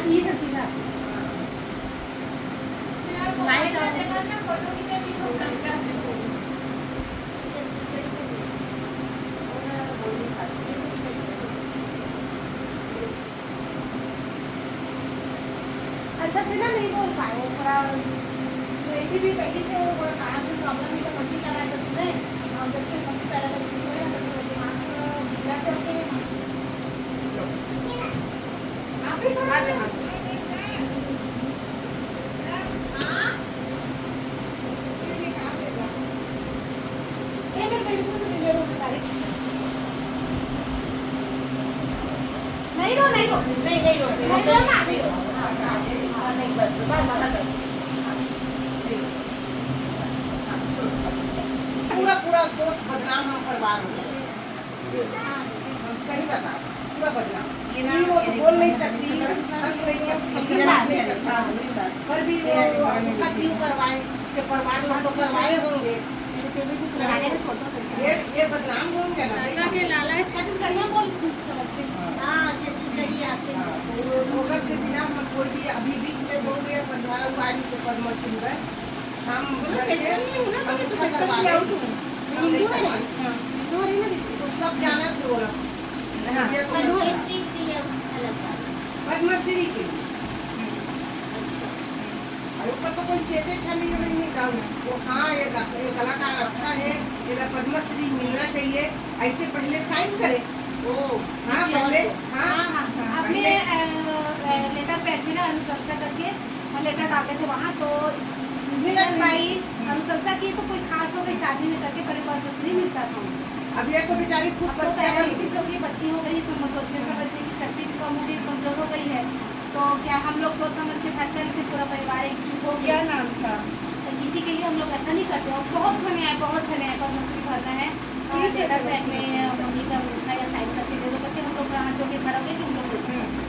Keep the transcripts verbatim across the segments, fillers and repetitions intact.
सीधा सीधा। अच्छा से ना नहीं बोल पाए वो थोड़ा, वैसे भी पहले से वो थोड़ा कान में प्रॉब्लम है तो मशीन लगा के सुने। और जब से मम्मी पैरालिसिस हुए ना तो थोड़ा दिमाग थोड़ा बिगड़ा करके। आप भी थोड़ा सा नहीं रो, नहीं रो। नहीं, नहीं रो, नहीं रो ना, नहीं रो। हाँ, हाँ, हाँ, नहीं, बस, बस, बस, बस। पूरा, पूरा दोष बदनाम हम परिवार में। सही बता, पूरा बदनाम। ये ना, नहीं, वो तो बोल नहीं सकती, हंस नहीं सकती, ये ना, नहीं सकती। पर भी वो ऐसा क्यों करवाए? कि परिवार में तो करवाए होंगे। ये, ये बदनाम होंगे ना। पैसा के लालच। छत्तीसगढ़िया बोल समझते हैं। हाँ, छत्तीसगढ़ी आते हैं। हाँ, वो, वो अगर से बिना हम कोई भी अभी बीच में बोल गया, पर द्वारा वो आज तो पद्मश्री है। हम बोलो, बच्चे कैसे नहीं होना, तो हम तो करवा सकते लेंगे। हो। हम हिंदू नहीं है। हाँ। हिंदू नहीं ना। तो सब जाना थे वो लोग। हाँ। ये तो पद्मश्री के लिए अलग बात है। पद्मश्री के लिए। अच्छा। अरे, ओकर तो कोई चेते छा नहीं है, नहीं का। वो, हाँ, ये गा-, ये कलाकार अच्छा है, एला पद्मश्री मिलना चाहिए, ऐसे पहले साइन करे। ओ, हाँ, किसी और पहले, को? हाँ, हाँ, हाँ, हाँ, अपने, पहले। अ, अ, लेटर पे ऐसे ना अनुशंसा करके, और लेटर डालते थे वहाँ, तो मिला मिलन था। भाई हम्म। अनुशंसा की तो कोई खास हो गई, शादी में करके पहले पद्मश्री मिलता था उनको। अब ये तो बेचारी खुद अब तो बच्चा बन पैरालिसिस हो गई, बच्ची हो गई, समझ होती है, समझने की शक्ति भी कम हो गई, कमजोर हो गई है। तो क्या हम लोग सोच समझ के फैसला लेते, पूरा परिवार एकजुट हो गया? क्या नाम था? तो किसी के लिए हम लोग ऐसा नहीं करते। और बहुत झने आए, बहुत झने आए, पद्मश्री भरना है। और लेटर पैड में मम्मी का अंगूठा या साइन करके दे दो करके हम लोग हाथ जोड़ के खड़ा हो गए कि हम लोग नहीं। हम्म।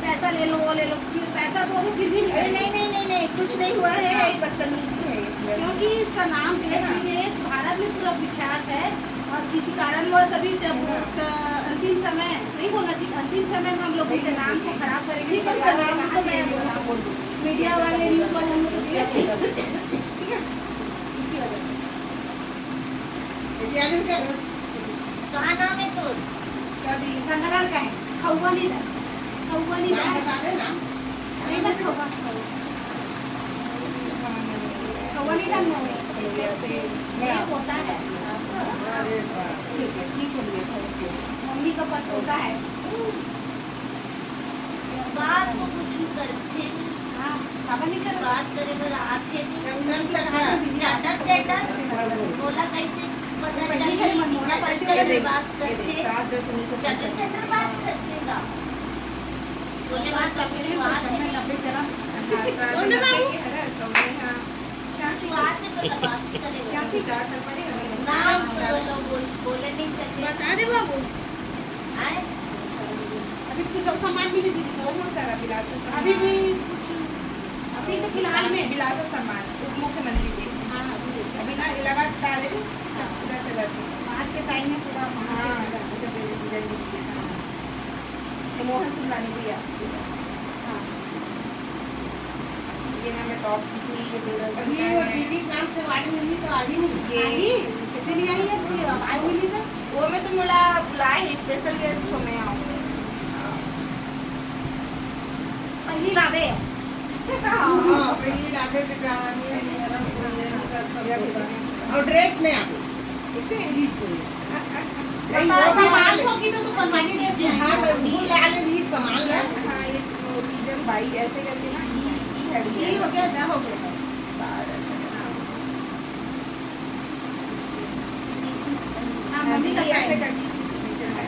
पैसा ले लो, वो ले लो, फिर पैसा दो, फिर भी नहीं अरे करेंगे। नहीं, नहीं, नहीं, नहीं, कुछ नहीं हुआ है, हाँ। ये बदतमीजी है इसमें। क्योंकि इसका नाम देश है ना? विदेश भारत में पूरा विख्यात है। और किसी कारणवश अभी जब हाँ। उसका अंतिम समय, नहीं बोलना चाहिए, अंतिम समय में हम लोग नहीं, उनके नहीं, नाम को नहीं। खराब करेंगे, ठीक है, तो उसका नाम तो मैं बोल दूँ। मीडिया वाले, न्यूज़ वाले हम लोग को दिए। ठीक है, इसी वजह से। ये क्या है? कहाँ नाम है तो? क्या दी? संगराल का है, खौवानी दा, खौवानी दा। नाम बता दे ना। अरे इधर खौवा, खौवा। खौवा नहीं जानना है। ये होता है। अरे वाह। ठीक है, ठीक है, भैया, thank you। मम्मी का पटोता है। बात तो कुछ करते नहीं। हाँ, बाबा नहीं चला। बात करे बर आते नहीं। चंदन चंदन। चटर चटर। बोला कैसे पता चले कि चटर चटर बात करते। चटर चटर बात करते का। बोले बात सब कुछ बात है। नब्बे चला। हाँ, तो नब्बे बाबू। है ना, सौ में, हाँ। शांति। बात करे बर बात करे। शांति। चार साल पहले हम लोग नाम तो बोलो, बोल-, बोले नहीं सकते। बता दे बाबू। आए? अभी कुछ और सामान भी नहीं दीदी, बहुत सारा बिलासपुर सामान। अभी भी कुछ, अभी तो फिलहाल में बिलासपुर सामान, उप मुख्यमंत्री जी। हाँ, अभी देखिए। अभी ना इलाहाबाद डाले, सब पूरा चला गया। आज के टाइम में पूरा वहाँ से हाँ, पूरा। जल्दी, जल्दी के सामान। ये मोहन सुंदरानी भैया। हाँ। ये ना मैं टॉप की थी, ये ब्लाउज अभी वो है। दीदी काम से वाड़ी में नहीं तो आ ही नहीं। ये आई? कैसे नहीं आई है? पूरी अब आई हुई नहीं तो। वो मैं तो मुला बुलाए है, स्पेशल गेस्ट हो मैं आऊँगी। पहली लावे। हाँ, हाँ, पहली लावे बेटा, आनी है, नहीं है, ना, कोई है, नहीं कर सकता। और ड्रेस में आ। इसे इंग्लिश बोलिए। नहीं, वो सामान चले। होगी तो, तो बनवानी नहीं है। हाँ, तो भूल लगा ले, ये सामान ला। हाँ, ये तो रीजन बाई ऐसे करके ना, ई, ई हट गया। ई हो गया, क्या हो गया? बाहर ऐसे। हाँ, मम्मी का ऐसे साइन। करके किसी रीजन में।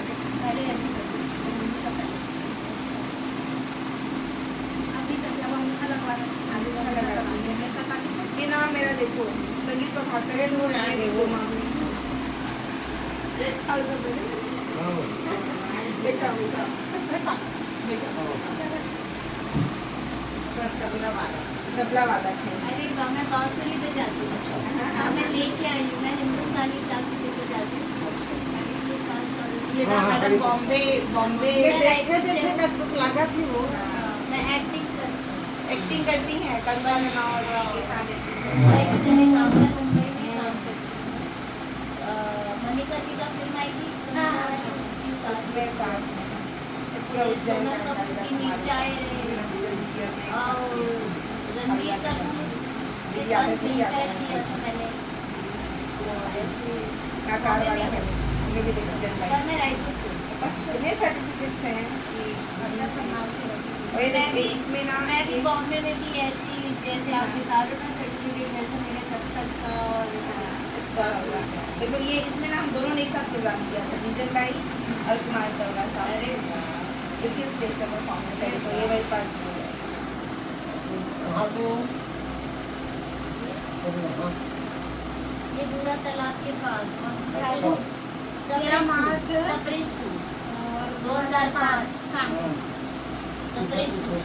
अरे, ऐसे करके, मम्मी का साइन। अभी तक जब अंगूठा लगवा रहे थे, अभी अंगूठा लगा रहे थे। ये नाम मेरा देखो, संगीत प्रभाकर, ये दो यार, ये दो मामी। और सब बोले, हाँ। बेटा, बेटा। बेटा। हाँ। तबला वाला। तबला वाला है। अरे, मैं बांसुरी बजाती हूँ। अच्छा। हाँ, मैं लेके आई हूँ, मैं हिंदुस्तानी क्लासिकल बजाती हूँ। अच्छा। ये साल चौदह से। ये हाँ, हाँ, मैडम अरे। बॉम्बे, बॉम्बे। ये देखने से इतना सुख लगा थी वो। हाँ। मैं एक्टिंग करती हूँ। एक्टिंग करती हैं कंगना रनौत जी के साथ। मैं एक्चुअली कामना मुंबई में काम करती हूँ। अ, मनिका जी का फिल्म आई थी, हाँ। उसके साथ उसमें साथ में पूरा ये उज्जैन सोनम का कपूर अंदाजा की हमारा मिर्जाए इसमें भी जल्दी अपने और रणबीर कपूर के साथ फिल्म फेयर किया था मैंने। तो ऐसे काकार वाला है, उन्हें भी देखो जल्दी। पर मैं रायपुर से हूँ। बस इतने सर्टिफिकेट्स हैं कि अच्छा, संभाल के रखिए। और ये मैं देखो, भी इसमें ना मैं भी ये बॉम्बे में भी ऐसी, जैसे आप दिखा रहे हो ना सर्टिफिकेट, वैसे मेरे कत्थक का और बस, देखो, ये इसमें ना हम दोनों ने एक साथ प्रोग्राम किया था, रीजन बाई और कुमार तलवार साहब। अरे वाह। एक ही स्टेज पर परफॉर्मेंस है, तो ये मेरे पास कहाँ पे हो? अरे हाँ। ये बूढ़ा तालाब के पास अच्छा। सप्री स्कूल, सप्री स्कूल, दो हज़ार पाँच। हाँ। सप्री स्कूल।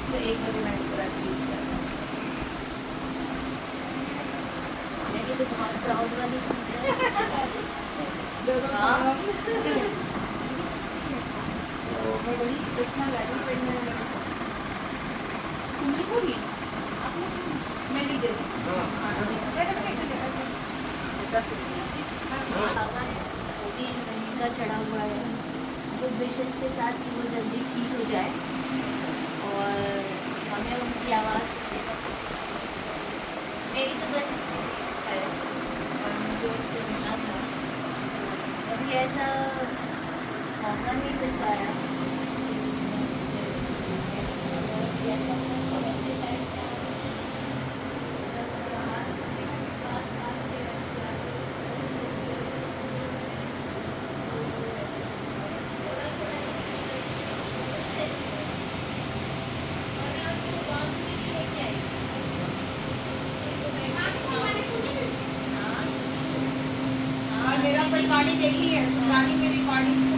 तो एक बजे मैंने पूरा सीख लिया था। ये तो बहुत प्राउड वाली चीज़ है। दोनों हाँ। काम। तो मैं वही इतना लगी, फिर मैंने बोला, "तुम लिखोगी?" मैं लिख देती हूँ। हाँ, ठीक है, ठीक है, ठीक है। वो भी रणबीर का चढ़ा हुआ है। गुड विशेस के साथ कि वो जल्दी ठीक हो जाए और हमें उनकी आवाज़ सुनने का मौका मिले। मेरी तो बस इतनी सी इच्छा है और मुझे उनसे मिलना था। कभी ऐसा मौका नहीं मिल पाया कि मैं उनसे मिलने का। और ऐसा मौका वैसे टाइम पे आना चाहिए जब आवाज़ सुनने का विश्वास आज से और मेरा रिकॉर्डिंग देखी है, सुल्तानी में रिकॉर्डिंग